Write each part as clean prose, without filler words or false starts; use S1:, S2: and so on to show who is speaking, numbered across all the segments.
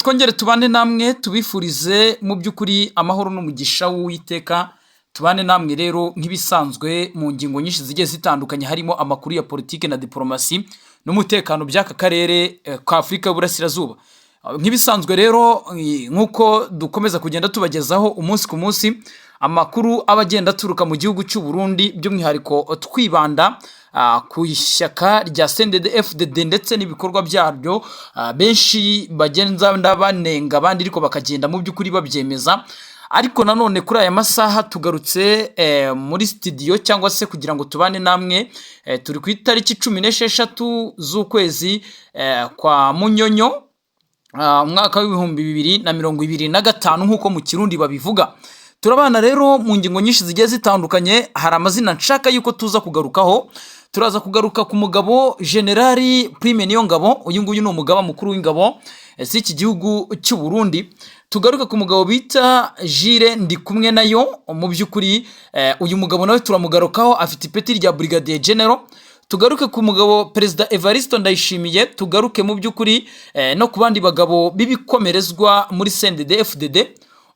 S1: Twongere tubane namwe, tubifurize mu by'ukuri amahoro n'umugisha w'Uwiteka. Tubane namwe rero nk'ibisanzwe mu ngingo nyinshi zigiye zitandukanye, harimo amakuru ya politiki na diporomasi n'umutekano by'aka karere ka Afurika y'Uburasirazuba. Nk'ibisanzwe rero, nk'uko dukomeza kugenda tubagezaho umunsi ku munsi amakuru aba agenda aturuka mu gihugu cy'u Burundi, by'umwihariko twibanda ku ishyaka rya CNDD FDD ndetse n'ibikorwa byaryo, benshi bagenda banenga, abandi ariko bakagenda mu by'ukuri babyemeza. Ariko nanone kuri aya masaha tugarutse muri studio cyangwa se kugira ngo tubane namwe. Turi ku itariki 16 z'ukwezi kwa Munyonyo, umwaka w'2025, nk'uko mu Kirundi babivuga. Turabana rero mu ngingo nyinshi zigiye zitandukanye. Hari amazina nshaka yuko tuza kugarukaho. Turaza kugaruka ku mugabo Generali Prime Niyongabo. Uyu nguyu ni umugaba mukuru w'ingabo z'iki gihugu cy'u Burundi. Tugaruke ku mugabo bita Jules Ndikumwenayo. Mu by'ukuri uyu mugabo nawe turamugarukaho, afite ipeti rya Brigadier General. Tugaruke ku mugabo Perezida Evariste Ndayishimiye. Tugaruke mu by'ukuri no ku bandi bagabo b'ibikomerezwa muri CNDD FDD.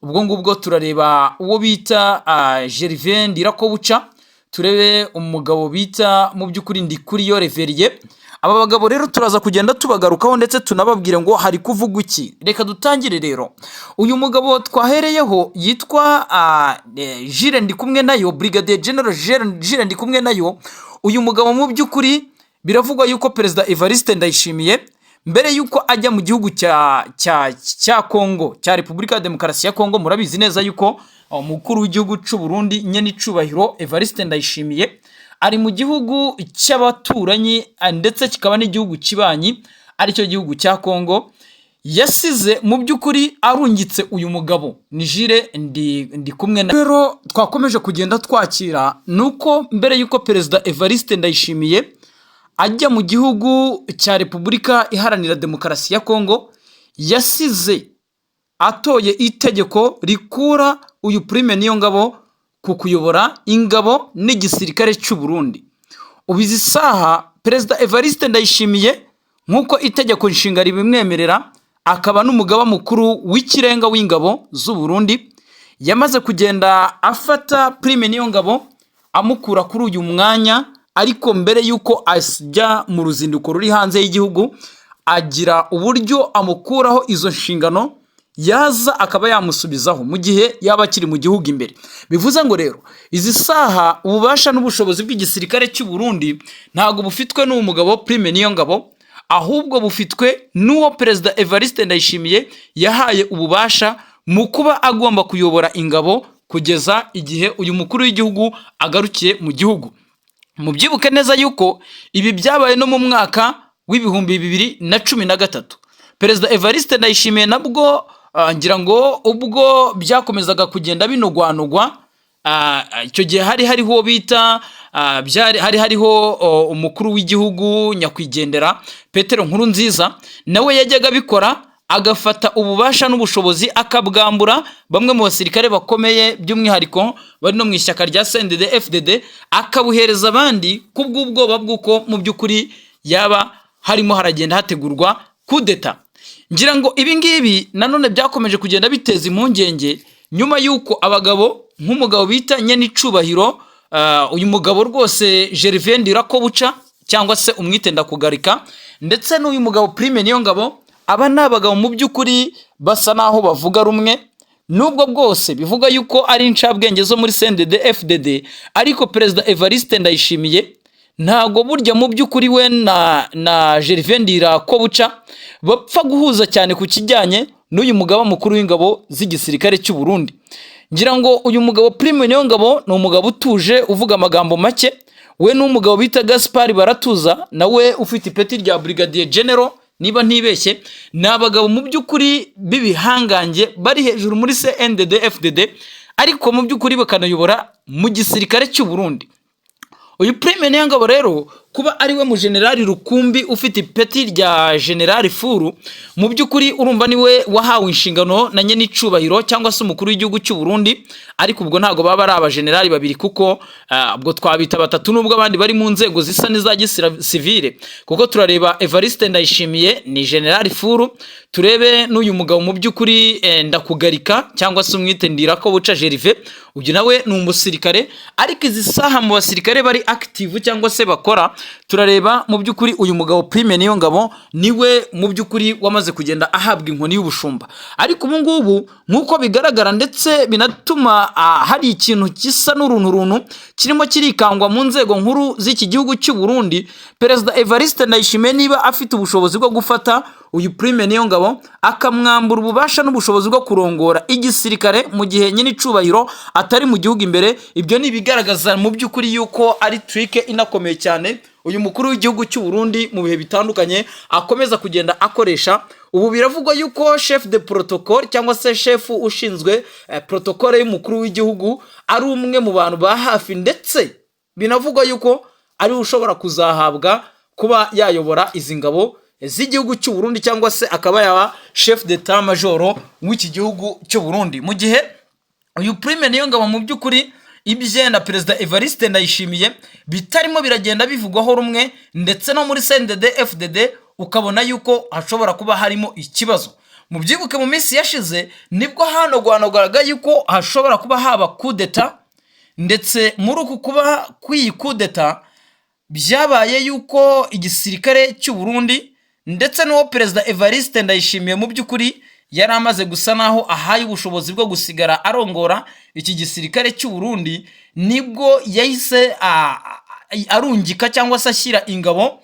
S1: Ubwo ngubwo turareba uwo bita Gervais Ndirakobuca, turebe umugabo bita mu by'ukuri Ndikuriyo Reverien. Aba bagabo rero turaza kugenda tubagarukaho, ndetse tunababwire ngo hari kuvugwa iki. Reka dutangire rero. Uyu mugabo twahereyeho yitwa Jules Ndikumwenayo, Brigadier General Jules Ndikumwenayo. Uyu mugabo mu by'ukuri biravugwa yuko Perezida Evariste Ndayishimiye, mbere yuko ajya mu gihugu cya Kongo, cya Repubulika ya Demokarasi ya Kongo, murabizi neza yuko umukuru w'igihugu cy'u Burundi, nyenicubahiro Evariste Ndayishimiye, ari mu gihugu cy'abaturanyi, ndetse kikaba n'igihugu kibanyi, aricyo gihugu cya Kongo. Yasize mu by'ukuri arungitse uyu mugabo ni Jules Ndikumwe. Rero twakomeje kugenda twakira ni uko mbere y'uko Perezida Evariste Ndayishimiye ajya mu gihugu cya Repubulika Iharanira Demokarasi ya Kongo, yasize atoye itegeko rikura uyu Prime Niyongabo ku kuyobora ingabo n'igisirikare cy'u Burundi. Ubu izi saha Perezida Evariste Ndayishimiye, nk'uko itegeko nshinga ribimwemerera, akaba n'umugaba mukuru w'ikirenga w'ingabo z'u Burundi, yamaze kugenda afata Prime Niyongabo amukura kuri uyu mwanya. Ariko mbere y'uko ajya mu ruzinduko ruri hanze y'igihugu, agira uburyo amukuraho izo nshingano, yaza akaba yamusubizaho mu gihe yaba akiri mu gihugu imbere. Bivuze ngo rero izi saha ububasha n'ubushobozi bw'igisirikare cy'u Burundi ntabwo bufitwe n'uwo mugabo Prime Niyongabo, ahubwo bufitwe n'uwo Perezida Evariste Ndayishimiye yahaye ububasha mu kuba agomba kuyobora ingabo kugeza igihe uyu mukuru w'igihugu agarukiye mu gihugu. Mubyibuke neza yuko ibi byabaye no mu mwaka w'2013. Perezida Evariste Ndayishimiye nabwo, ngira ngo ubwo byakomezaga kugenda binogwanogwa, icyo gihe hari hariho uwo bita byari hari hariho umukuru w'igihugu nyakwigendera Petero Nkurunziza, nawe yajyaga abikora, agafata ububasha n'ubushobozi akabwambura bamwe mu basirikare bakomeye, by'umwihariko bari no mu ishyaka rya CNDD FDD, akabuhereza abandi kubw'ubwoba bw'uko mu by'ukuri yaba harimo haragenda hategurwa kudeta. Ngira ngo ibi ngibi nanone byakomeje kugenda biteza impungenge nyuma y'uko abagabo nk'umugabo bita nyenicubahiro, uyu mugabo rwose Gervais Ndirakobuca, cyangwa se umwite Ndakugarika, ndetse n'uyu mugabo Prime Niyongabo, aba ni abagabo mu by'ukuri basa naho bavuga rumwe, nubwo bwose bivuga yuko ari incabwenge zo muri CNDD FDD. Ariko Perezida Evariste Ndayishimiye ntago burya mu by'ukuri we na Gervais Ndirakobuca bapfa guhuza cyane ku kijyanye n'uyu mugaba mukuru w'ingabo z'igisirikare cy'u Burundi. Ngira ngo uyu mugabo Prime Niyongabo ni umugabo utuje, uvuga amagambo make. We n'umugabo bita Gaspard Baratuza, nawe ufite ipeti rya Brigadier General niba ntibeshye, ni abagabo mu by'ukuri b'ibihangange bari hejuru muri CNDD FDD, ariko mu by'ukuri bakanayobora mu gisirikare cy'u Burundi. Uyu Prime Niyongabo rero, Kuba ari we mujenerali rukumbi ufite ipeti rya generali full, mu by'ukuri urumva niwe wahawe inshingano na nyenicubahiro cyangwa se umukuru w'igihugu cy'u Burundi. Ariko ubwo ntabwo baba ari abajenerali babiri, kuko ubwo twabita batatu, nubwo abandi bari mu nzego zisa n'iza gisivile, kuko turareba Evariste Ndayishimiye ni generali full, turebe n'uyu mugabo mu by'ukuri Ndakugarika cyangwa se umwite Ndirakobuca Gervais, uyu nawe ni umusirikare. Ariko izi saha mu basirikare bari active cyangwa se bakora, turareba mu by'ukuri uyu mugabo Prime Niyongabo, niwe mu by'ukuri wamaze kugenda ahabwa inkoni y'ubushumba. Ariko ubu ngubu nk'uko bigaragara, ndetse binatuma hari ikintu gisa n'urunturuntu kirimo kirikangwa mu nzego nkuru z'iki gihugu cy'u Burundi, Perezida Evariste Ndayishimiye niba afite ubushobozi bwo gufata uyu Prime Niyongabo akamwambura ububasha n'ubushobozi bwo kurongora igisirikare mu gihe nyine icubahiro atari mu gihugu imbere. Ibyo ni ibigaragaza mu by'ukuri yuko ari trick inakomeye cyane uyu mukuru w'igihugu cy'u Burundi mu bihe bitandukanye akomeza kugenda akoresha. Ubu biravugwa yuko chef de protocole cyangwa se chef ushinzwe protocole y'umukuru w'igihugu ari umwe mu bantu ba hafi, ndetse binavugwa yuko ari we ushobora kuzahabwa kuba yayobora izi ngabo z'igihugu cy'u Burundi, cyangwa se akaba yaba chef d'état major w'iki gihugu cy'u Burundi, mu gihe uyu Prime Niyongabo mu by'ukuri ibye na Perezida Evariste Ndayishimiye bitarimo biragenda bivugwaho rumwe, ndetse no muri CNDD FDD ukabona yuko hashobora kuba harimo ikibazo. Mu byibuke, mu minsi yashize nibwo hanogwanogaga yuko hashobora kuba haba kudeta, ndetse muri uku kuba kw'iyi kudeta byabaye yuko igisirikare cy'u Burundi ndetse n'uwo Perezida Evariste Ndayishimiye mu by'ukuri yari amaze gusa naho ahaye ubushobozi bwo gusigara arongora iki gisirikare cy'u Burundi, nibwo yahise arungika cyangwa se ashyira ingabo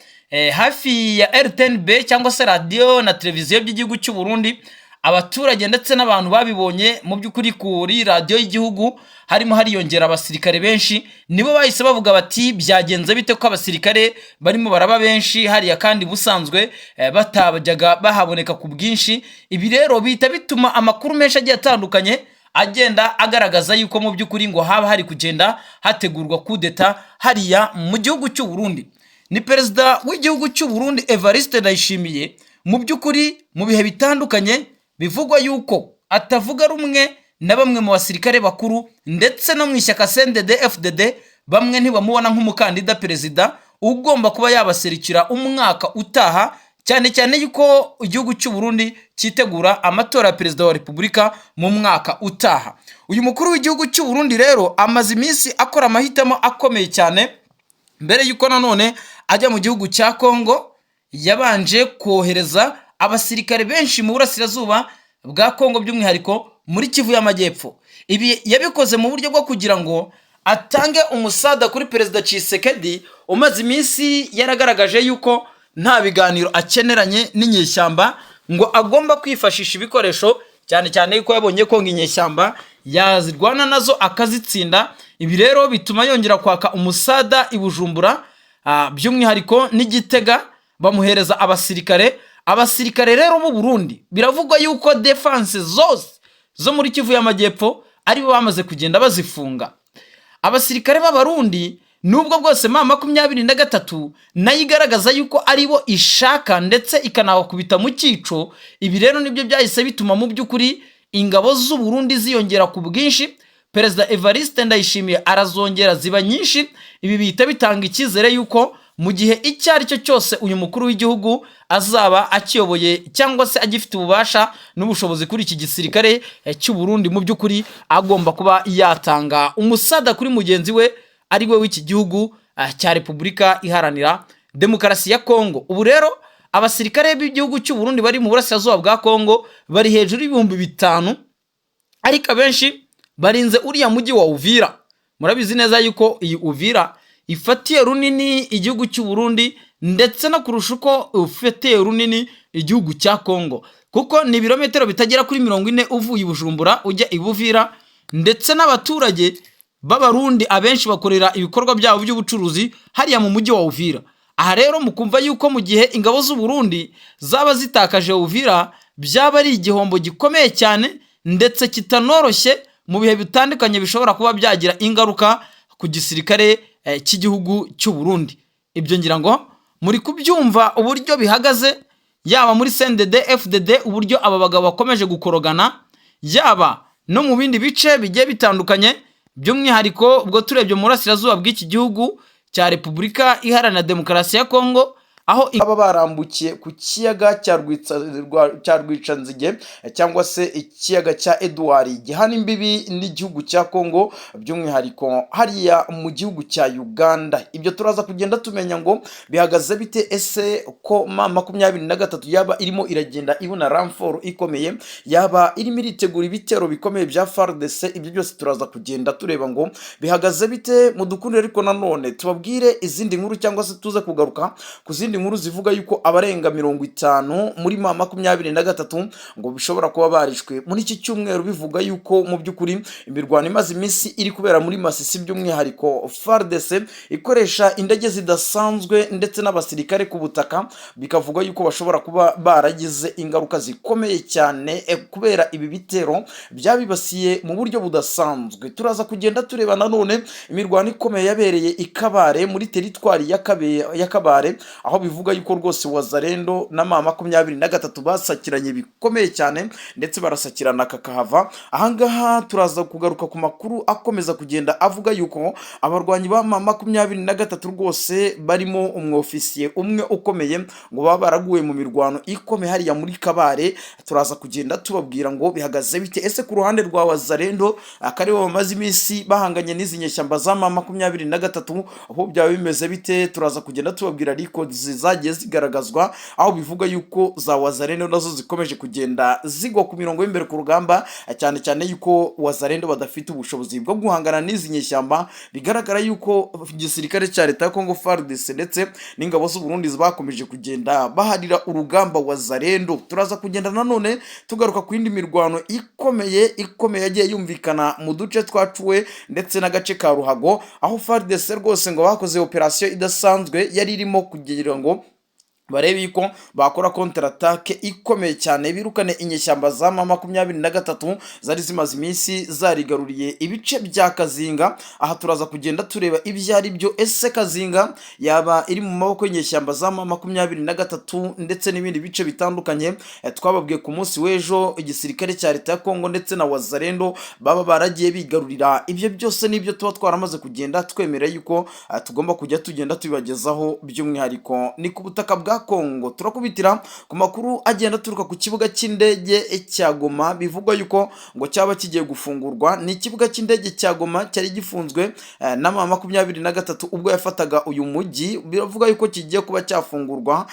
S1: hafi ya RTNB cyangwa se radiyo na televiziyo by'igihugu cy'u Burundi. Abaturage ndetse n'abantu babibonye mu by'ukuri kuri radiyo y'igihugu harimo hariyongera abasirikare benshi, nibo bahise bavuga bati: "Byagenze bite ko abasirikare barimo baraba benshi hariya kandi busanzwe batajyaga bahaboneka ku bwinshi?" Ibi rero bihita bituma amakuru menshi agiye atandukanye agenda agaragaza yuko mu by'ukuri ngo haba hari kugenda hategurwa kudeta hariya mu gihugu cy'u Burundi. Ni perezida w'igihugu cy'u Burundi Evariste Ndayishimiye mu by'ukuri mu bihe bitandukanye bivugwa yuko atavuga rumwe na bamwe mu basirikare bakuru, ndetse no mu ishyaka CNDD FDD bamwe ntibamubona nk'umukandida perezida ugomba kuba yabaserukira umwaka utaha, cyane cyane yuko igihugu cy'u Burundi cyitegura amatora ya perezida wa repubulika mu mwaka utaha. Uyu mukuru w'igihugu cy'u Burundi rero amaze iminsi akora amahitamo akomeye cyane. Mbere yuko nanone ajya mu gihugu cya Kongo, yabanje kohereza abasirikare benshi mu burasirazuba bwa Kongo, by'umwihariko muri Kivu y'Amajyepfo. Ibi yabikoze mu buryo bwo kugira ngo atange umusada kuri Perezida Tshisekedi umaze iminsi yaragaragaje yuko nta biganiro akeneranye n'inyeshyamba, ngo agomba kwifashisha ibikoresho, cyane cyane yuko yabonye ko ngo inyeshyamba yazirwana nazo akazitsinda. Ibi rero bituma yongera kwaka umusada i Bujumbura, by'umwihariko n'Igitega, bamuhereza abasirikare. Abasirikare rero b'u Burundi biravugwa yuko défense zose zo muri Kivu y'Amajyepfo aribo bamaze kugenda bazifunga. Abasirikare b'Abarundi, nubwo bwose M23 nayo igaragaza yuko aribo ishaka ndetse ikanabakubita mu cyico. Ibi rero nibyo byahise bituma mu by'ukuri ingabo z'u Burundi ziyongera ku bwinshi. Perezida Evariste Ndayishimiye arazongera ziba nyinshi. Ibi bihita bitanga icyizere yuko mu gihe icyo ari cyo cyose uyu mukuru w'igihugu azaba akiyoboye cyangwa se agifite ububasha n'ubushobozi kuri iki gisirikare cy'u Burundi, mu by'ukuri agomba kuba yatanga umusada kuri mugenzi we ari we w'iki gihugu cya Repubulika Iharanira Demokarasi ya Kongo. Ubu rero abasirikare b'igihugu cy'u Burundi bari mu burasirazuba bwa Kongo bari hejuru y'ibihumbi 5, ariko abenshi barinze uriya mujyi wa Uvira. Murabizi neza yuko iyi Uvira ifatiye runini igihugu cy'u Burundi, ndetse no kurusha uko ufatiye runini igihugu cya Kongo, kuko ni ibirometero bitagera kuri 40 uvuye i Bujumbura ujya i Buvira, ndetse n'abaturage b'Abarundi abenshi bakorera ibikorwa byabo by'ubucuruzi hariya mu mujyi wa Uvira. Aha rero mukumva yuko mu gihe ingabo z'u Burundi zaba zitakaje Uvira, byaba ari igihombo gikomeye cyane ndetse kitanoroshye, mu bihe bitandukanye bishobora kuba byagira ingaruka ku gisirikare cy'igihugu cy'u Burundi. Ibyo ngira ngo muri kubyumva uburyo bihagaze, yaba muri CNDD FDD, uburyo aba bagabo bakomeje gukorogana, yaba no mu bindi bice bigiye bitandukanye. By'umwihariko ubwo turebye mu burasirazuba bw'iki gihugu cya Repubulika Iharanira Demokarasi ya Kongo, aho
S2: baba barambukiye ku kiyaga cya Rwicanzige cyangwa se ikiyaga cya Edouard gihana imbibi n'igihugu cya Kongo, by'umwihariko hariya mu gihugu cya Uganda. Ibyo turaza kugenda tumenya ngo bihagaze bite. Ese ko M23 yaba irimo iragenda ibona renfort ikomeye, yaba irimo iritegura ibitero bikomeye bya FARDC? Ibyo byose turaza kugenda tureba ngo bihagaze bite. Mudukundire, ariko nanone tubabwire izindi nkuru cyangwa se tuze kugaruka ku zindi nkuru zivuga yuko abarenga 50 muri M23 ngo bishobora kuba barishwe muri iki cyumweru. Bivuga yuko mu by'ukuri imirwano imaze iminsi iri kubera muri Masisi, by'umwihariko FARDC ikoresha indege zidasanzwe ndetse n'abasirikare ku butaka, bikavuga yuko bashobora kuba baragize ingaruka zikomeye cyane kubera ibi bitero byabibasiye mu buryo budasanzwe. Turaza kugenda tureba nanone imirwano ikomeye yabereye i Kabare, muri teritwari ya Kabare, aho bivuga yuko rwose Wazalendo na M23 basakiranye bikomeye cyane, ndetse barasakirana kakahava. Ahangaha turaza kugaruka ku makuru akomeza kugenda avuga yuko abarwanyi ba M23 rwose barimo umwofisiye umwe ukomeye ngo baba baraguye mu mirwano ikomeye hariya muri Kabare. Turaza kugenda tubabwira ngo bihagaze bite. Ese ku ruhande rwa Wazalendo, akaribo bamaze iminsi bahanganye n'izi nyeshyamba za M23, aho byaba bimeze bite? Turaza kugenda tubabwira records zagiye zigaragazwa, aho bivuga yuko za Wazalendo nazo zikomeje kugenda zigwa ku mirongo y'imbere ku rugamba, cyane cyane yuko Wazalendo badafite ubushobozi bwo guhangana n'izi nyeshyamba. Bigaragara yuko igisirikare cya leta ya Congo FARDC ndetse n'ingabo z'u Burundi bakomeje kugenda baharira urugamba Wazalendo. Turaza kugenda nanone tugaruka ku yindi mirwano ikomeye ikomeye yagiye yumvikana mu duce twa Cuwe ndetse n'agace ka Ruhago, aho FARDC rwose ngo bakoze operasiyo idasanzwe yari irimo kugira ngo barebe yuko bakora contre-attaque ikomeye cyane, birukane inyeshyamba za M23 zari zimaze iminsi zarigaruriye ibice bya Kazinga. Aha turaza kugenda tureba ibyo ari byo. Ese Kazinga yaba iri mu maboko y'inyeshyamba za M23 ndetse n'ibindi bice bitandukanye? Twababwiye ku munsi w'ejo igisirikare cya leta ya Kongo ndetse na Wazalendo baba baragiye bigarurira. Ibyo byose nibyo tuba twaramaze kugenda twemera yuko tugomba kujya tugenda tubibagezaho, by'umwihariko ni ku butaka bwa Kongo. Turakubitira ku makuru agenda aturuka ku kibuga cy'indege cya Goma, bivugwa yuko ngo cyaba kigiye gufungurwa. Ni ikibuga cy'indege cya Goma cyari gifunzwe na M23 ubwo yafataga uyu mujyi. Biravuga yuko kigiye kuba cyafungurwa,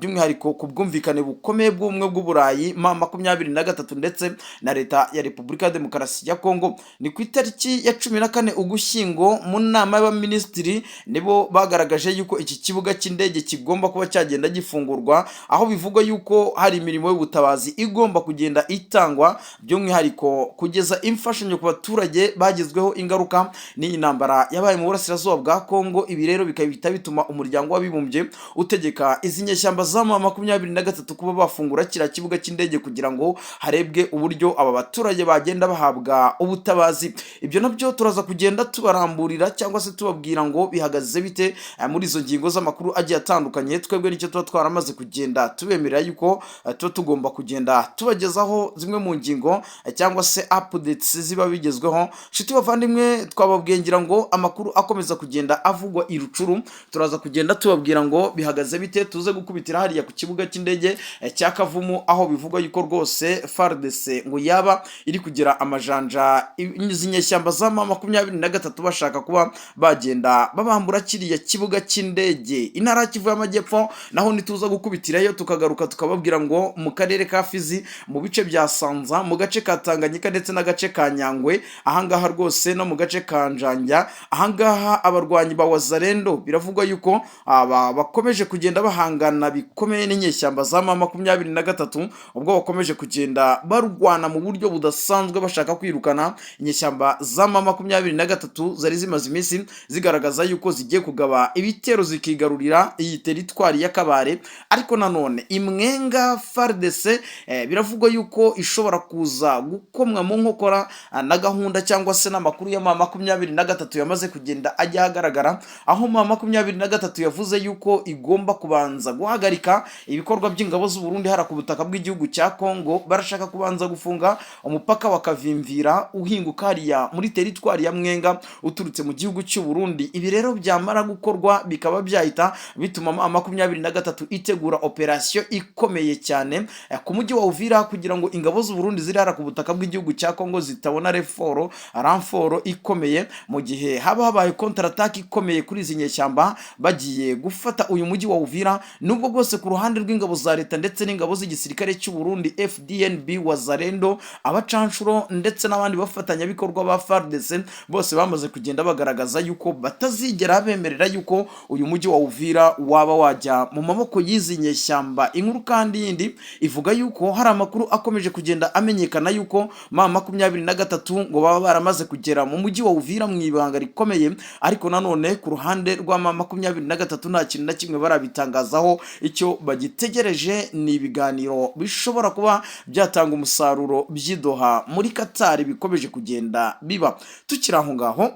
S2: by'umwihariko ku bwumvikane bukomeye bw'Ubumwe bw'Uburayi, M23 ndetse na leta ya Repubulika ya Demokarasi ya Kongo. Ni ku itariki ya 14 Ugushyingo, mu nama y'abaminisitiri nibo bagaragaje yuko iki kibuga cy'indege kigomba kuba cyagenda gifungurwa, aho bivugwa yuko hari imirimo y'ubutabazi igomba kugenda itangwa, by'umwihariko kugeza imfashanyo ku baturage bagizweho ingaruka n'iyi ntambara yabaye mu burasirazuba bwa Kongo. Ibi rero bikahita bituma Umuryango w'Abibumbye utegeka izi nyeshyamba za M23 kuba bafungura kiriya kibuga cy'indege kugira ngo harebwe uburyo aba baturage bagenda bahabwa ubutabazi. Ibyo nabyo turaza kugenda tubaramburira cyangwa se tubabwira ngo bihagaze bite muri izo ngingo z'amakuru agiye atandukanye. Twebwe nicyo tuba twaramaze kugenda tubemerera yuko tuba tugomba kugenda tubagezaho zimwe mu ngingo cyangwa se updates ziba bigezweho. Nshuti bavandimwe, twababwiye ngira ngo amakuru akomeza kugenda avugwa i Rutshuru, turaza kugenda tubabwira ngo bihagaze bite. Tuze gukubitira hariya ku kibuga cy'indege cya Kavumu, aho bivugwa yuko rwose FARDC ngo yaba iri kugira amajanja izi nyeshyamba za M23, bashaka kuba bagenda babambura kiriya kibuga cy'indege. Intara ya Kivu y'Amajyepfo naho nituza gukubitirayo, tukagaruka tukababwira ngo mu karere ka Fizi, mu bice bya Sanza, mu gace ka Tanganyika ndetse n'agace ka Nyangwe, ahangaha rwose no mu gace ka Njanja, ahangaha abarwanyi ba Wazalendo biravugwa yuko aba bakomeje kugenda bahangana bikomeye n'inyeshyamba za M23, ubwo bakomeje kugenda barwana mu buryo budasanzwe bashaka kwirukana inyeshyamba za M23 zari zimaze iminsi zigaragaza yuko zigiye kugaba ibitero zikigarurira iyi teritwari ya Kabare. Kabare. Ariko nanone Imwenga, FARDC biravugwa yuko ishobora kuza gukomwa mu nkokora na gahunda cyangwa se n'amakuru ya M23 yamaze kugenda ajya ahagaragara, aho M23 yavuze yuko igomba kubanza guhagarika ibikorwa by'ingabo z'u Burundi hara ku butaka bw'igihugu cya Kongo. Barashaka kubanza gufunga umupaka wa Kavimvira uhinguka hariya muri teritwari ya Mwenga uturutse mu gihugu cy'u Burundi. Ibi rero byamara gukorwa, bikaba byahita bituma M23 itegura operasiyo ikomeye cyane ku mujyi wa Uvira, kugira ngo ingabo z'u Burundi ziri hara ku butaka bw'igihugu cya Kongo zitabona renfort ikomeye mu gihe haba habaye contre-attaque ikomeye kuri izi nyeshyamba bagiye gufata uyu mujyi wa Uvira. Nubwo bwose ku ruhande rw'ingabo za leta ndetse n'ingabo z'igisirikare cy'u Burundi, FDNB, Wazalendo, abacanshuro ndetse n'abandi bafatanyabikorwa ba FARDC, bose bamaze kugenda bagaragaza yuko batazigera bemerera yuko uyu mujyi wa Uvira waba wajya mu maboko y'izi nyeshyamba. Inkuru kandi yindi ivuga yuko hari amakuru akomeje kugenda amenyekana yuko M23 ngo baba baramaze kugera mu mujyi wa Uvira mu ibanga rikomeye. Ariko nanone ku ruhande rwa M23 nta kintu na kimwe barabitangazaho. Icyo bagitegereje ni ibiganiro bishobora kuba byatanga umusaruro by'i Doha muri Qatar bikomeje kugenda biba. Tukiri aho ngaho,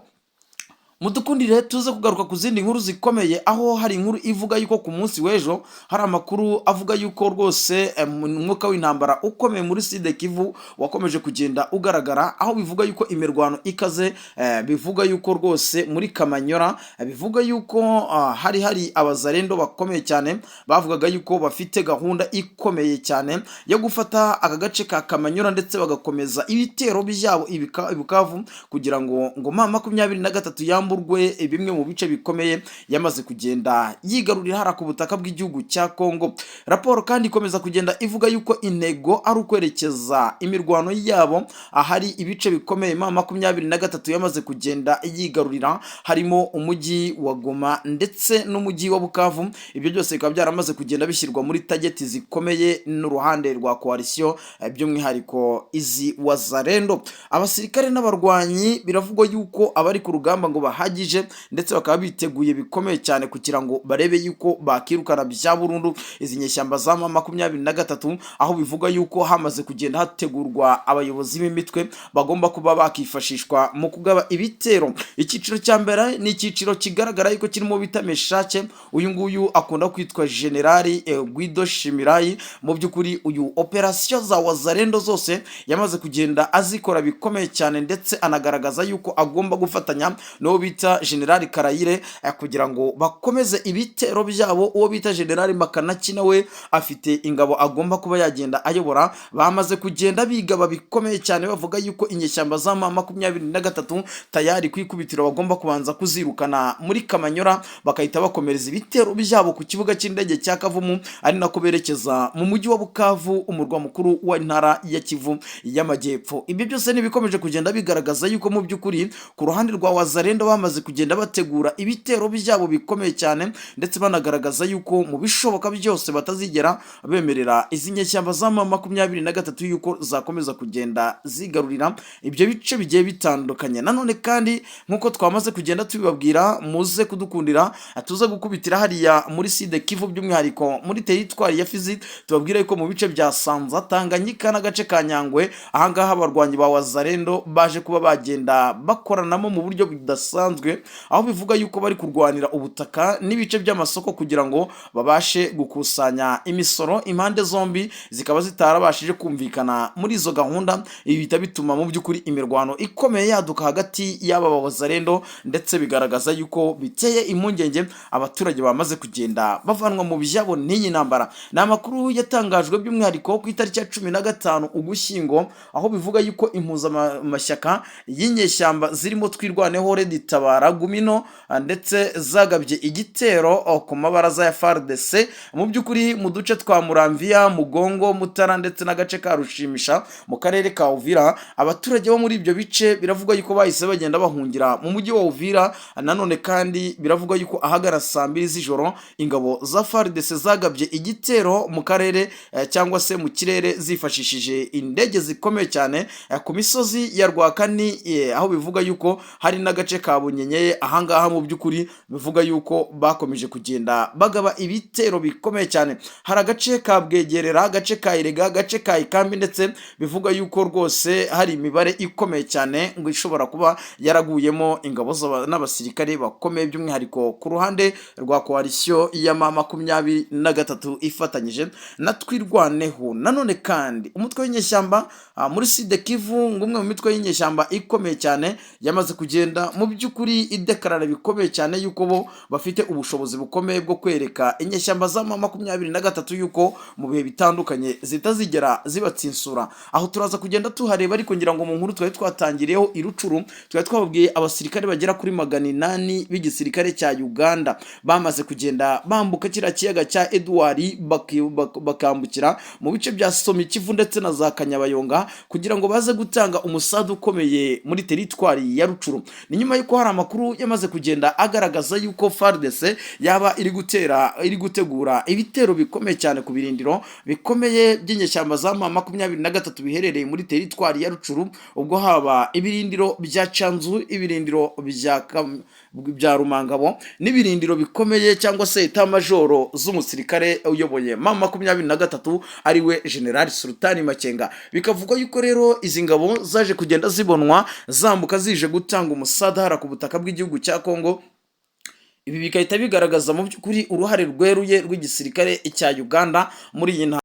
S2: mudukundire tuze kugaruka ku zindi nkuru zikomeye, aho hari inkuru ivuga yuko ku munsi w'ejo hari amakuru avuga yuko rwose umwuka w'intambara ukomeye muri Sud Kivu wakomeje kugenda ugaragara, aho bivuga yuko imirwano ikaze, bivuga yuko rwose muri Kamanyora, bivuga yuko hari abazarendo bakomeye cyane bavugaga yuko bafite gahunda ikomeye cyane yo gufata aka gace ka Kamanyora, ndetse bagakomeza ibitero byabo i Bukavu, kugira ngo M23 yamburwe bimwe mu bice bikomeye yamaze kugenda yigarurira hara ku butaka bw'igihugu cya Kongo. Raporo kandi ikomeza kugenda ivuga yuko intego ari ukwerekeza imirwano yabo ahari ibice bikomeye M23 yamaze kugenda yigarurira, harimo umujyi wa Goma ndetse n'umujyi wa Bukavu. Ibyo byose bikaba byaramaze kugenda bishyirwa muri target zikomeye n'uruhande rwa coalition, by'umwihariko izi Wazalendo. Abasirikare n'abarwanyi biravugwa yuko abari ku rugamba ngo bahagije, ndetse bakaba biteguye bikomeye cyane kugira ngo barebe yuko bakirukana bya burundu izi nyeshyamba za M23, aho bivuga yuko hamaze kugenda hategurwa abayobozi b'imitwe bagomba kuba bakifashishwa mu kugaba ibitero. Icyiciro cya mbere ni icyiciro kigaragara yuko kirimo bita Meshake. Uyu nguyu akunda kwitwa Generali Guido Shimirayi. Mu by'ukuri uyu operasiyo za Wazalendo zose yamaze kugenda azikora bikomeye cyane, ndetse anagaragaza yuko agomba gufatanya n'uwo bita Generali Karayire kugira ngo bakomeze ibitero byabo. Uwo bita Generali Makanaki nawe afite ingabo agomba kuba yagenda ayobora. Bamaze kugenda bigaba bikomeye cyane, bavuga yuko inyeshyamba za M23 tayari ku ikubitiro bagomba kubanza kuzirukana muri Kamanyora, bakahita bakomereza ibitero byabo ku kibuga cy'indege cya Kavumu, ari nako berekeza mu mujyi wa Bukavu, umurwa mukuru w'intara ya Kivu y'Amajyepfo. Ibyo byose ni ibikomeje kugenda bigaragaza yuko mu by'ukuri ku ruhande rwa Wazalendo bamaze kugenda bategura ibitero byabo bikomeye cyane, ndetse banagaragaza yuko mu bishoboka byose batazigera bemerera izi nyeshyamba za M23 yuko zakomeza kugenda zigarurira ibyo bice bigiye bitandukanye. Nanone kandi, nk'uko twamaze kugenda tubibabwira, muze kudukundira tuze gukubitira hariya muri Sud Kivu, by'umwihariko muri teritwari ya Fizi, tubabwire ko mu bice bya Sanza, Tanganyika n'agace ka Nyangwe, ahangaha abarwanyi ba Wazalendo baje kuba bagenda bakoranamo mu buryo budasanzwe, aho bivuga yuko bari kurwanira ubutaka n'ibice by'amasoko kugira ngo babashe gukusanya imisoro. Impande zombi zikaba zitarabashije kumvikana muri izo gahunda. Ibi bihita bituma mu by'ukuri imirwano ikomeye yaduka hagati y'aba Wazalendo, ndetse bigaragaza yuko biteye impungenge abaturage bamaze kugenda bavanwa mu byabo n'iyi ntambara. Ni amakuru yatangajwe by'umwihariko ku itariki ya 15 Ugushyingo, aho bivuga yuko impuzamashyaka y'inyeshyamba zirimo Twirwaneho, Red Tabara, Gumino, ndetse zagabye igitero ku mabaraza ya FARDC mu by'ukuri mu duce twa Muramviya, Mugongo, Mutara ndetse n'agace ka Rushimisha mu karere ka Uvira. Abaturage bo muri ibyo bice biravugwa yuko bahise bagenda bahungira mu mujyi wa Uvira. Nanone kandi biravugwa yuko ahagana saa 2 z'ijoro ingabo za FARDC zagabye igitero mu karere cyangwa se mu kirere, zifashishije indege zikomeye cyane ku misozi ya Rwakani, aho bivuga yuko hari n'agace ka Bunyenye. Ahangaha mu by'ukuri bivuga yuko bakomeje kugenda bagaba ibitero bikomeye cyane. Hari agace ka Bwegerera, agace ka Irega, agace ka Ikambi, ndetse bivuga yuko rwose hari imibare ikomeye cyane ngo ishobora kuba yaraguyemo ingabo n'abasirikare bakomeye, by'umwihariko ku ruhande rwa coalition ya M23 ifatanyije na Twirwaneho. Nanone kandi umutwe w'inyeshyamba muri Sud Kivu, ngo umwe mu mitwe y'inyeshyamba ikomeye cyane, yamaze kugenda mu by'ukuri idekarara bikomeye cyane yuko bo bafite ubushobozi bukomeye bwo kwereka inyeshyamba za M23 yuko mu bihe bitandukanye zitazigera zibatsinsura. Aho turaza kugenda tuhareba, ariko ngira ngo mu nkuru twari twatangiriyeho i Rutshuru, twari twababwiye abasirikare bagera kuri 800 b'igisirikare cya Uganda bamaze kugenda bambuka kiriya kiyaga cya Edward, bakambukira mu bice bya Somikivu ndetse na za Kanyabayonga kugira ngo baze gutanga umusada ukomeye muri teritwari ya Rutshuru. Ni nyuma y'uko hari amakuru yamaze kugenda agaragaza yuko FARDC yaba iri gutera, iri gutegura ibitero bikomeye cyane ku birindiro bikomeye by'inyeshyamba za M23 biherereye muri teritwari ya Rutshuru, ubwo haba ibirindiro bya Canzu, ibirindiro bya Rumangabo n'ibirindiro bikomeye cyangwa se état-major z'umusirikare uyoboye M23, ariwe General Sultani Makenga. Bikavugwa yuko rero izi ngabo zaje kugenda zibonwa zambuka zije gutanga umusadara ku butaka bw'igihugu cya Kongo. Ibi bigahita bigaragaza mu by'ukuri uruhare rweruye rw'igisirikare cya Uganda muri iyi ntambara.